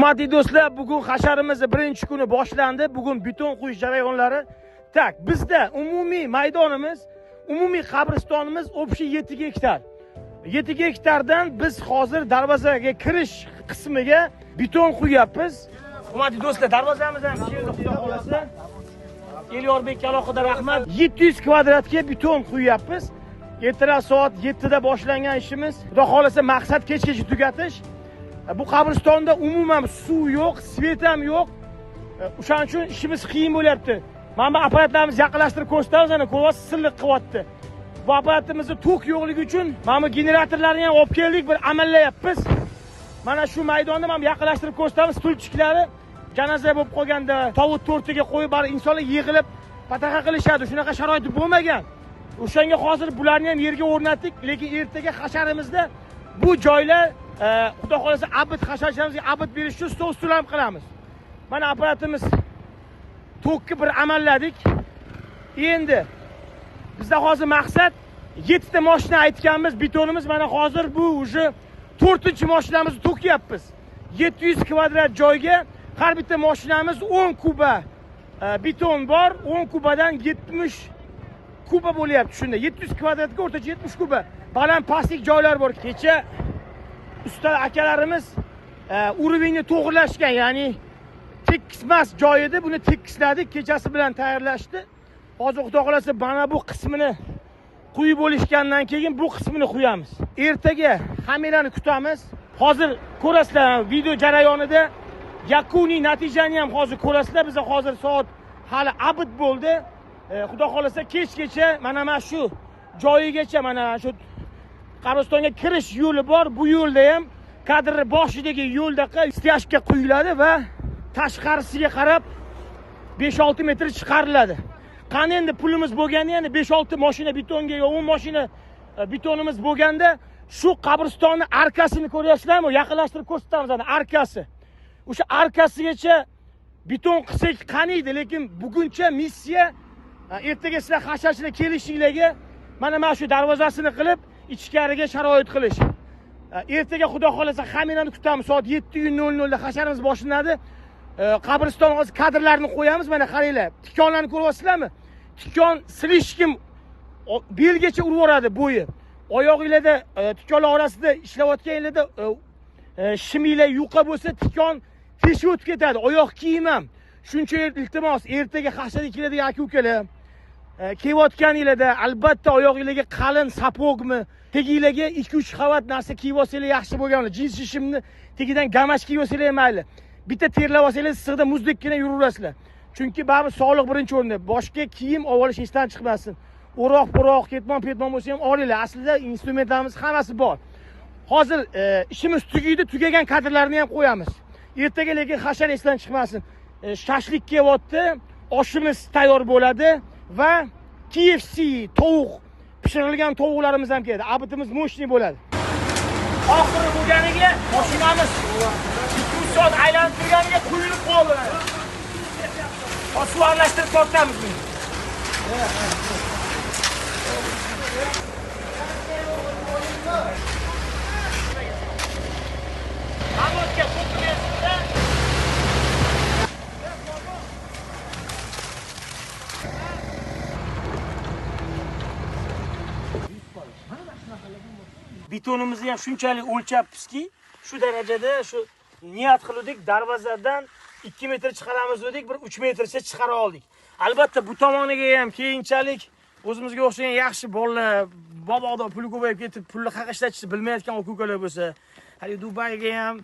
Hurmatli do'stlar, bugun hasharimizni birinchi kuni boshlandi. Bugun beton quyish jarayonlari. Tak, bizda umumiy maydonimiz, umumiy qabristonimiz общий 7 gektar. 7 gektardan biz hozir darvozaga kirish qismiga beton quyapmiz. Hurmatli do'stlar, darvozamiz ham keldi, Xudo xolasa. Elyorbekka alohida rahmat. 700 kvadratga beton quyapmiz. Ertalab soat 7 da boshlangan ishimiz. Xudo xolasa maqsad kechgacha tugatish. Bu qabristonda umuman suv yo'q, svet ham yo'q. O'shaning uchun ishimiz qiyin bo'lyapti. Mana bu apparatlarimizni yaqinlashtirib ko'rsatamiz, ana ko'ryapsiz, silliq qilyapti. Bu apparatimizni tok yo'qligi uchun mana bu generatorlarni ham olib keldik, bir amallayapmiz. Mana shu maydonda mana yaqinlashtirib ko'rsatamiz, stulchiklari janoza bo'lib qolganda tovut to'rtiga qo'yib, bari insonlar yig'ilib pataqa qilishadi. Shunaqa sharoit bo'lmagan. O'shanga hozir bularni ham yerga o'rnatdik, lekin ertaga hasharimizda bu joylar Xudo xolasa abid hasharchimizga abid berish uchun stol stul ham qilamiz. Mana apparatimiz tokki bir amalladik. Endi bizda hozir maqsad 7 ta mashina aytganmiz, betonimiz mana hozir bu уже 4-mashinamizni to'kyapmiz. 700 kvadrat joyga har bitta mashinamiz 10 kuba beton bor, 10 kubadan 70 kuba bo'lyapti shunda. 700 kvadratga o'rtacha 70 kuba. Baland pastlik joylar bor. Kecha usta akalarimiz уровень to'g'rilashgan, ya'ni tekismas joy edi, buni tekisladik, kechasi bilan tayyorlashdi. Hozir Xudo xolasa mana bu qismini quyib bo'lishgandan keyin bu qismini quyamiz. Ertaga hammanglarni kutamiz. Hozir ko'rasizlar video jarayonida yakuniy natijani ham hozir ko'rasizlar. Biz hozir soat hali abid bo'ldi. Xudo xolasa kechgacha mana shu joyigacha, mana shu qabristonga kirish yo'li bor. Bu yo'lda ham kadrni boshidagi yo'ldaqa stяжка quyiladi va tashqarisiga qarab 5-6 metr chiqariladi. Qani endi pulimiz bo'lganda, ya'ni 5-6 mashina betonga yo 10 mashina betonimiz bo'lganda shu qabristonni arkasini ko'ryapsizlarmi? Yaqinlashtirib ko'rsatamiz ana arkasi. O'sha arkasigacha beton qilsak qani edi, lekin buguncha missiya ertaga sizlar hasharchilar kelishinglarga mana shu darvozasini qilib ichkariga sharoit qilish. Ertaga Xudo xolasa hammanglarni kutamiz. Soat 7:00 da hasharimiz boshlanadi. Qabriston hozir kadrlarni qo'yamiz. Mana qaranglar, tikonlarni ko'ryapsizlarmi? Tikon slishkim belgacha urib yuboradi bo'yi. Oyog'inglarda tikonlar orasida ishlayotganinglarda shiminglar yuqa bo'lsa tikon teshib o'tib ketadi. Oyoq kiyim ham. Shuncha iltimos, ertaga hasharga keladigan aka-ukalar, kelayotganinglarda albatta oyog'inglarga qalin sapogmi, teginglarga 2-3 qavat narsa kiyib olsanglar yaxshi bo'lgan. Jinsi shimni tegidan gamash kiyib olsanglar mayli. Bitta terlab olsanglar issiqda muzdekkina yuraverasizlar. Chunki baribir sog'liq birinchi o'rinda. Boshga kiyim olib olish esdan chiqmasin. O'roq-puroq, ketmon-petmon bo'lsa ham olinglar. Aslida instrumentlarimiz hammasi bor. Hozir ishimiz tugaydi, tugagan kadrlarni ham qo'yamiz. Ertaga lekin hashar esdan chiqmasin. Shashlik kelyapti, oshimiz tayyor bo'ladi va KFC tovuq pishirilgan tovuqlarimiz ham keladi. Abitimiz mo'shni bo'ladi. Oxiri bo'lganiga mashinamiz 2 soat aylanib turganiga quyilib qoldi. Suv aralashtirib tortamiz buni. Amotga to'kilmasda. Betonimizni ham shunchalik o'lchabmizki, shu darajada shu niyat qildik, darvozadan 2 metr chiqaramiz dedik, bir 3 metrcha chiqara oldik. Albatta bu tomoniga ham keyinchalik o'zimizga o'xshagan yaxshi bolalar, boboqda puli ko'payib ketib, pulni qayerga ishlatishni bilmayotgan aka-ukalar bo'lsa, hali Dubayga ham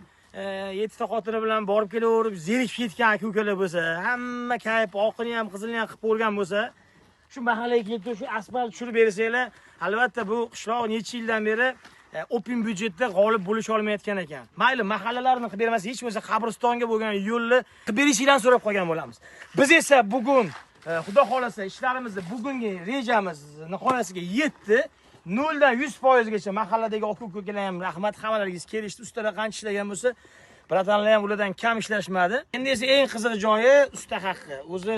7 ta xotini bilan borib kelaverib zerikib ketgan aka-ukalar bo'lsa, hamma kayf oqini ham qizilini ham qilib qo'ygan bo'lsa, shu mahallaga kelib turib shu asfalt tushirib bersanglar, albatta bu qishloq necha yildan beri open byudjetda g'olib bo'lish olmayotgan ekan. Mayli, mahallalarni qilib bermasa, hech bo'lmasa qabristonga bo'lgan yo'lni qilib berishinglarni so'rab qolgan bo'lamiz. Biz esa bugun Xudo xolasa ishlarimizni bugungi rejamiz nihoyasiga yetdi. 0 dan 100% gacha mahalladagi aka-ukalar ham rahmat, hammalaringiz kelishdi. Ustalar qancha ishlagan bo'lsa, bratanlar ham ulardan kam ishlashmadi. Endi esa eng qiziq joyi usta haqqi. O'zi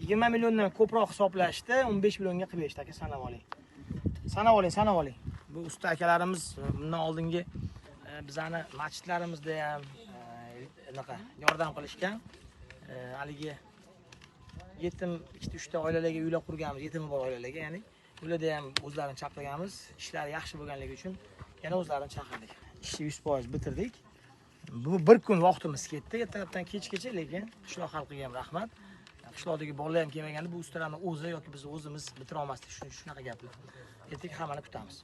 20 milliondan ko'proq hisoblashdi, 15 millionga qilib berishdi aka, sanab oling. Sanab oling, sanab oling. Bu usta akalarimiz bundan oldingi bizani masjidlarimizda ham Unaqa yordam qilishgan. Haligi yetim ikkita uchta oilalarga uylar qurganmiz, yetimi bor oilalarga, ya'ni ularda ham o'zlarini chaqirganmiz. Ishlari yaxshi bo'lganligi uchun yana o'zlarini chaqirdik. Ishni 100% bitirdik. Bu bir kun vaqtimiz ketdi, ertalabdan kechgacha, lekin qishloq xalqiga ham rahmat. Qishloqdagi bolalar ham kelmaganda bu ustalarni o'zi yoki biz o'zimiz bitira olmasdik. Shunaqa gaplar. Ertaga hammani kutamiz.